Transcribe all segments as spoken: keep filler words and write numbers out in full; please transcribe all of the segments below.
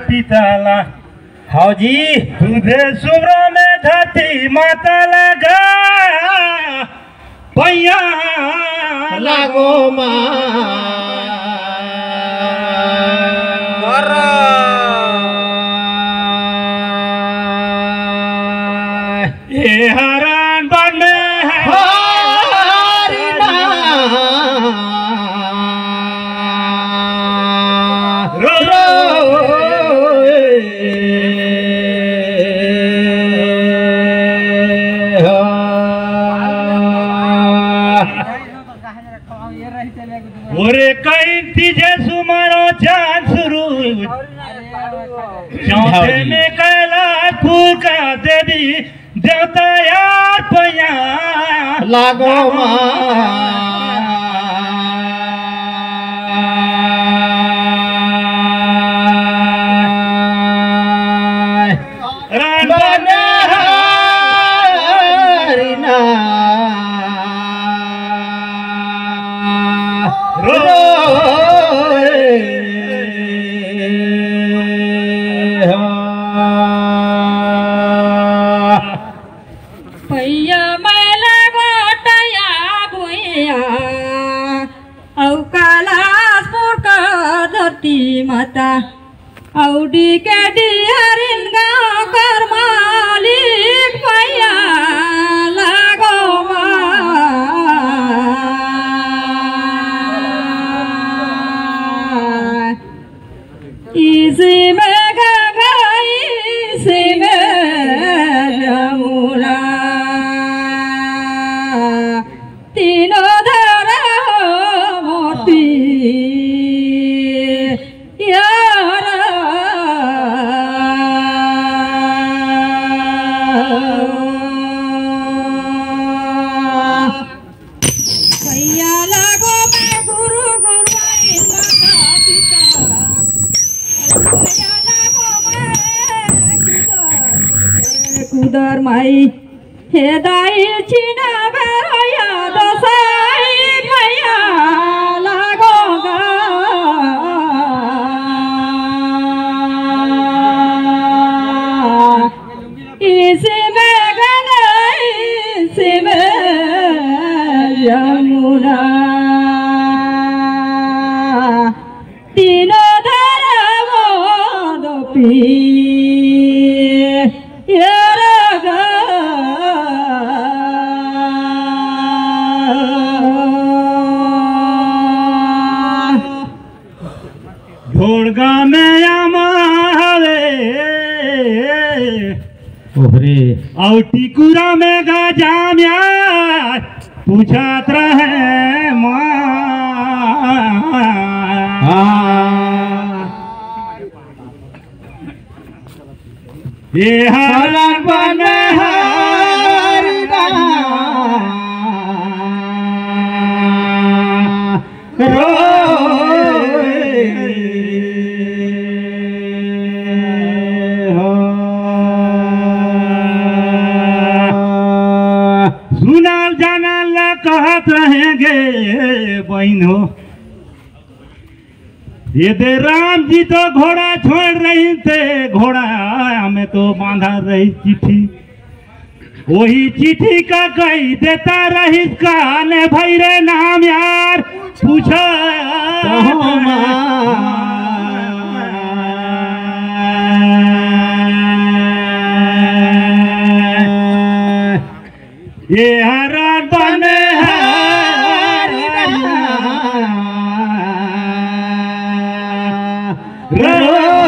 पिताला। हाँ जी। दूधे सुमरा में धरती माता लगा, पैया लागो माँ। ए हरान बने हरी ना। रो, रो, ए, हा। ओरे कहीं तीजे सुमरो चांद सुरूज, चौथे में कैलाशपुर का देवी देवता यार पैया लागो माँ। राम बने हरी ना। रो, रो, ए, हा। पैया मैला गोटया भुइया, अउ कैलाशपुर का धरती माता। अउ डीके डीहरिन गाँव कर मालिक पैया लागो माँ। इसी में गंगा, इसी में जमुना, तीनों धारा मोती यार। पैया लागो मैं गुरु गुरुआइन माता पिता। पैया लागो मैं कुदर माई। हे दाई चिना बेरोया दोसाई पैया लागो गा। इसी में गंगा, इसी में जमुना, तीनों धारा मोद पी, ये रगा। ढोड़गा में आमा हवे। ओहरे। अउ टिकुरा में गाजा म्यार पूछत रहे माँ। हाँ। ए हरन बन हरदा रोए हो। सुनल जानल कहत रहेंगे बहिन हो। ये दे राम जी तो घोड़ा छोड़ रही थे, घोड़ा में तो बांधा रही चिट्ठी। वही चिट्ठी का कही देता रही कान भैरे नाम यार पूछा। ये हरन बन हरदा रोए।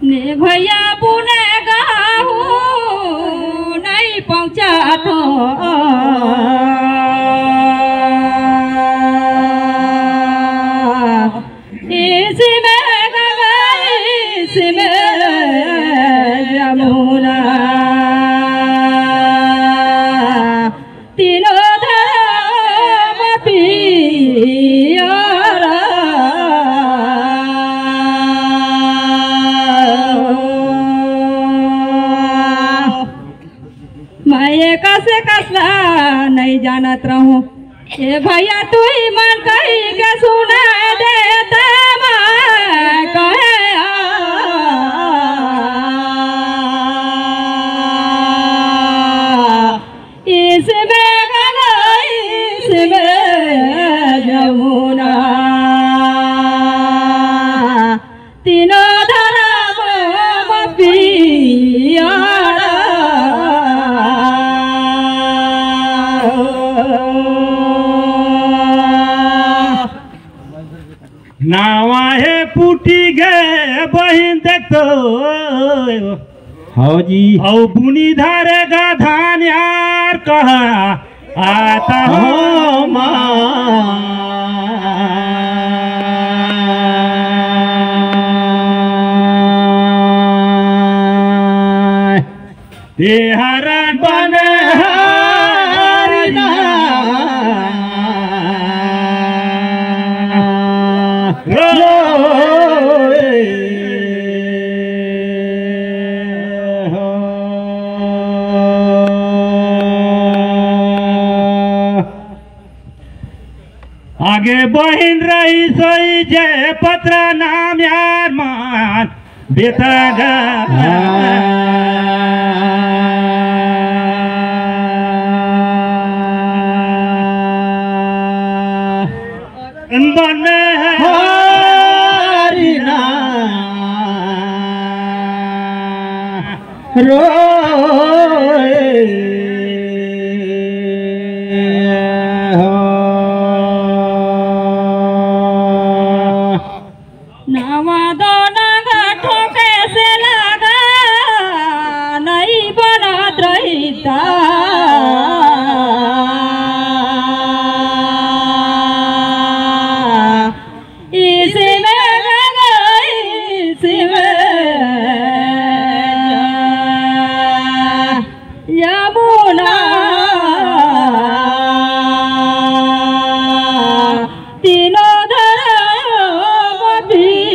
ने भैया पुने गाहू नहीं पहुँचात हो। इसी में गंगा, इसी में जमुना। तीनों धाम पियरा। मैं एक से कसला नहीं जानत रहूं। ए भैया, तू ही मन कही के सुना देते, मैं कहे आ। इसमें गंगा, इसमें जमुना, तीनों धरम पियारा। नावा हे फूटी गे बहिन देख तो। हव जी। अउ बुनी धरे गा धान यार कहा आता हो माँ। तेहरन बनहरी ना रोए हो। आगे बहिन रही सोई जे पतरा नाम यार मान बेता गा। बन हरी ना रोए हो। नवा दोना गाठो कैसे लगा, नहीं बनत रहिता। इसमें गंगा, इसमें यमुना, तीनों धरम पियारा।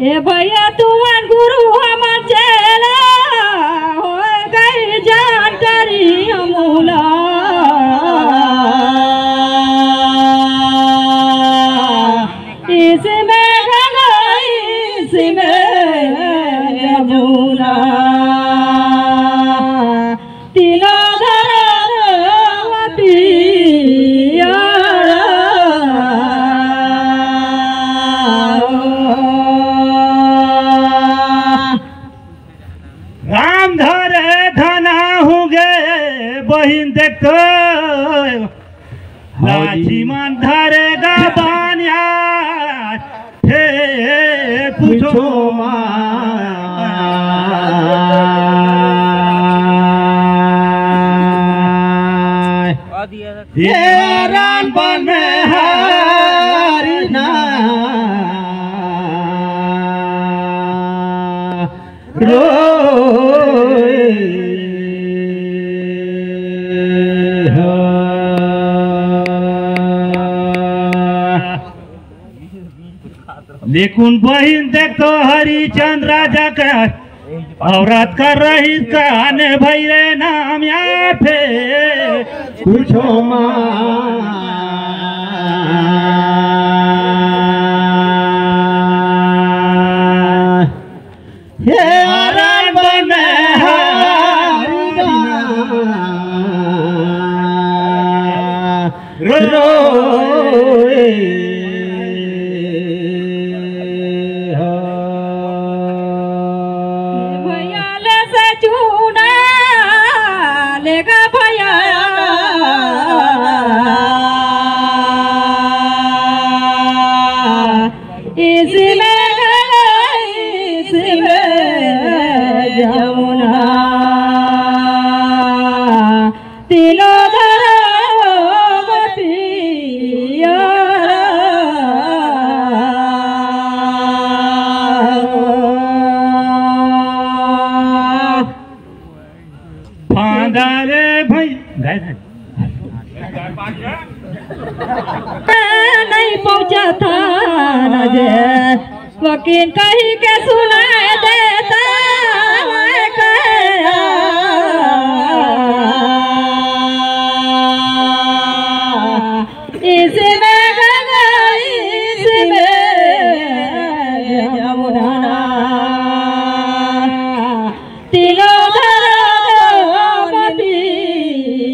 ए भैया, तुमन गुरु हमन चेला, होय गई जान करी हमूला। इसमें गंगा, इसमें यमुना, तीनों धरम पियारा। राम धरे धना हो गे बहिन देख तो। हाँ जी। लाठी मन धरे गा बानिया, हे पूछो माँ। हे रान बन में हारी ना। रोए हो। लेकिन बहिन देख तो हरिचंद राजा का औरत का रहीस का आने भई रे नाम या फे पूछो माँ। हे आराम में हारी ना रोए हो। भैया ले से चूना लेगा भैया। इसमें गंगा, इसमें जमुना, तीनों धरम पियारा। फांदा रे भाई, गाय भाई। नहीं पहुंचा थान जे वकील कहि के सुनाय देता है कहे। इसमें गंगा, इसमें जमुना, तीनों धारा पियारा।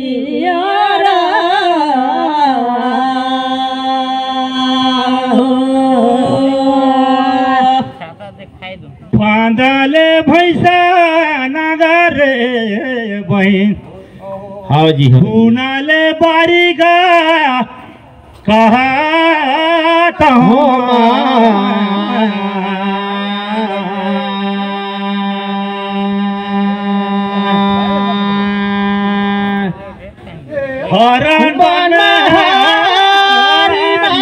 फांदले भैंसा नगर रे बहिन। हाँ जी, हाँ। सुनाले बारी गा कहा तहमा। हरण बन हरिना।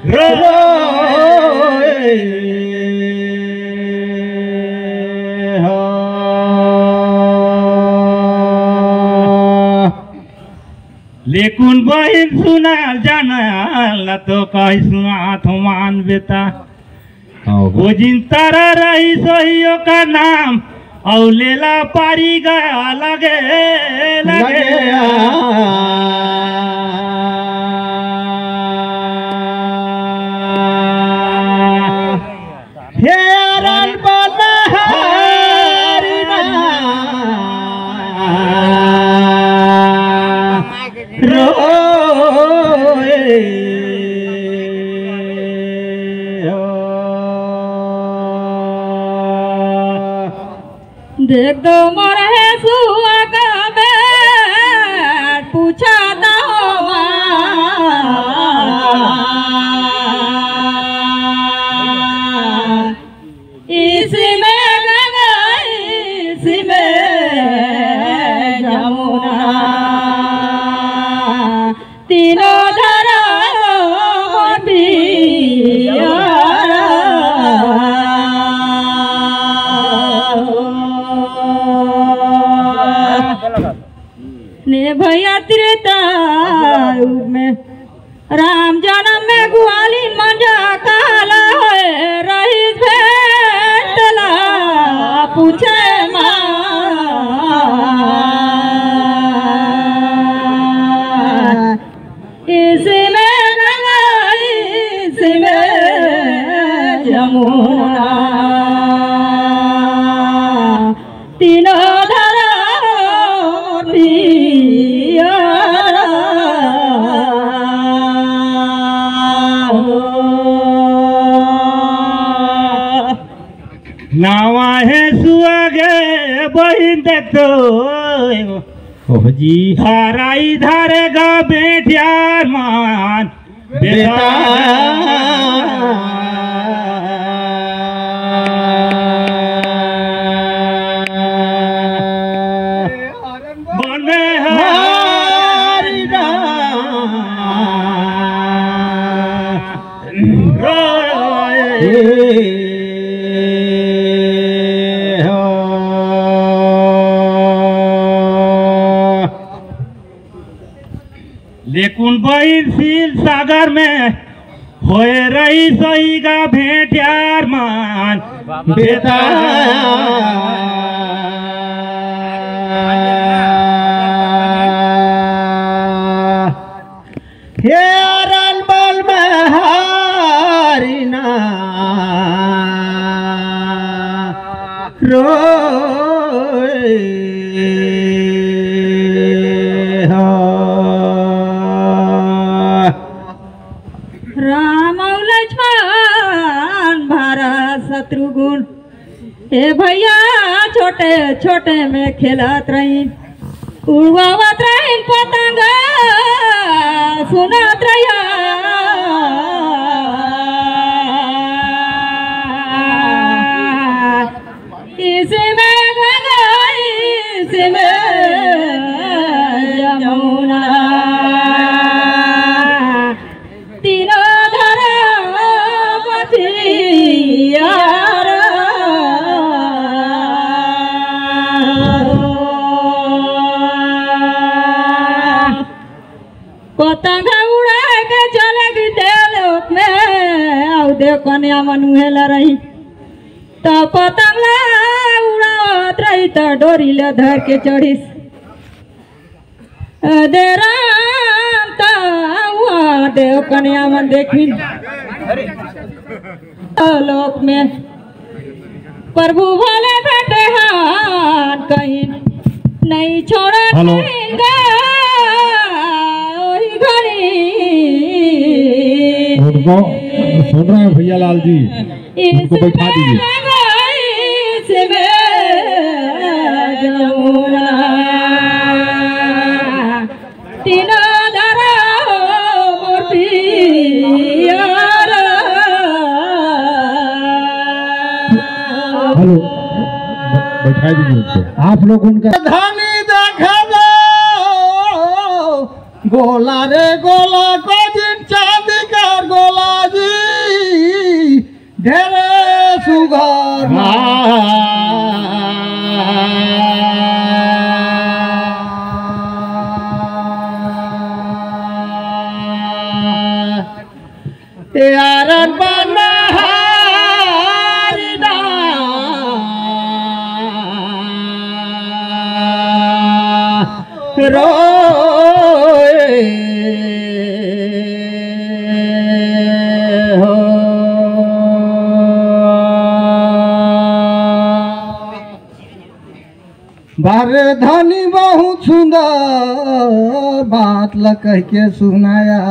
रोए हो। लेकुन बहिन सुना जाना ला तो कहि सुनात हो मान बेटा। हाँ, हो। ओ जिन तारा रही सही ओकर नाम, अउ लेला पारी गा लगे, लगे। लगे। हे अरन बलहारी ना। रोए हो। देख दो मोर हे सुआ का बेट, पूछा तो माँ। इसमें गंगा, इसमें जमुना, तीनों धारा पियारा। ने भैया त्रेता युग में राम जनम में ग्वालिन मंजा काला होए रहिस भेंटला पूछे माँ। इसमें गंगा, इसमें जमुना, तीनों धारा पियारा। नावा हे सुहागे बहिन देख तो। ओह जी। हराई धारे गा बेटियार मान बेटा। बेटा। बने हरि राम। लेकिन बहिन सील सागर में होए रही सही गा भेंट यार मान बेटा। हे अरन बल में हारी ना रोए हो। राम अउ लक्ष्मण भरत शत्रुघ्न, ए भैया, छोटे छोटे में खेलत रहिन, उड़वावत रहिन पतंग, सुनत रहिया। इसमें गंगा, इसमें जमुना, तीनों धारा पियारा। पतंग उड़ाए के चले गिस देवलोक में, अउ देव कन्या मन उहेला रही। त पतंग ला उड़ावत रही, त डोरी ला धर के चढ़िस। दे राम, त उहाँ देव कन्या मन देखिन। देवलोक में प्रभु भोले भेटे हन कहिन, नहीं छोड़न हेलो। कहिन गा ओही घड़ी। उनको सुन रहे हैं भैया लाल जी, उनको बैठा दीजिए। इसमें जमुना तीनों धारा मोर पिया रे। हेलो, ब-, बैठा दीजिए उनको। आप लोग उनका धनी देखा दो, गोला रे गोला, कोई दिन चांदी का गोला जी। ढेरे सुघर। यारन बनहारी ना रोए हो। बारे धनी बहुत सुंदर बात ला कह के सुनाया,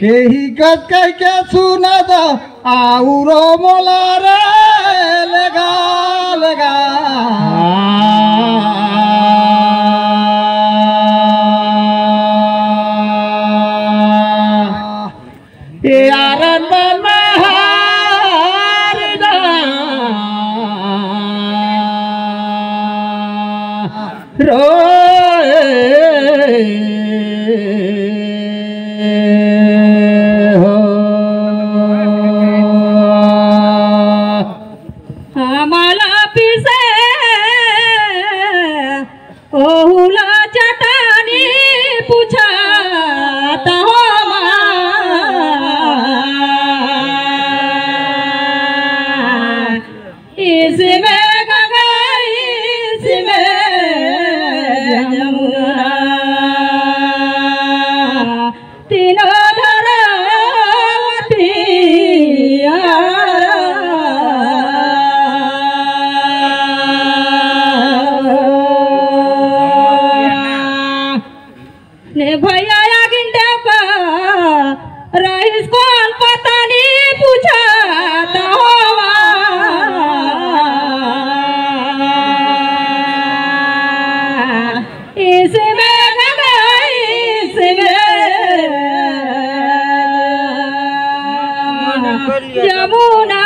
यही कस कह के सुना दा। आउरो मोला रे लेगा, लेगा। यारन बनहारी ना रोए हो। हमला पीसे ओहुला चटानी पूछत हो माँ। इसमें गंगा, इसमें जमुना, तीनों धारा पिया। ने भैया आगिन देवका रहिस कोन पता नी पूछत होवा। इसमें गंगा, इसमें जमुना।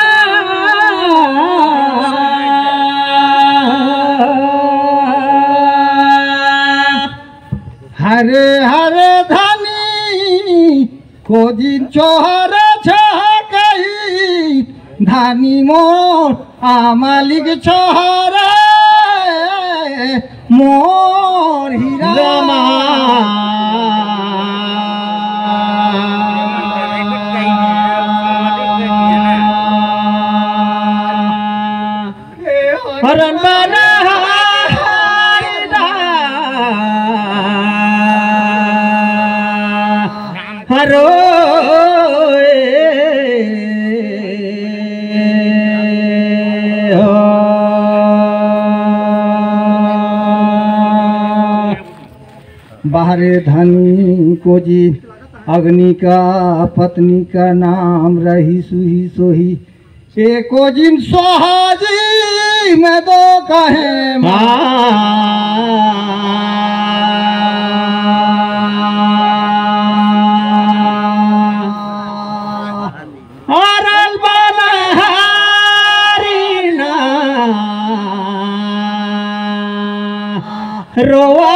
हरे हरे धनी कोजिन छोहर छहकई, धनी मोर आमालिक छोहर मोर हीरा। रामा। हरन बनहारी ना हरो हो। बाहरे धनी कोजी अग्नि का पत्नी का नाम रही सुही सोही। एको जिन सोहाजी में दो कहे माँ। हरन बनहारी ना रोवा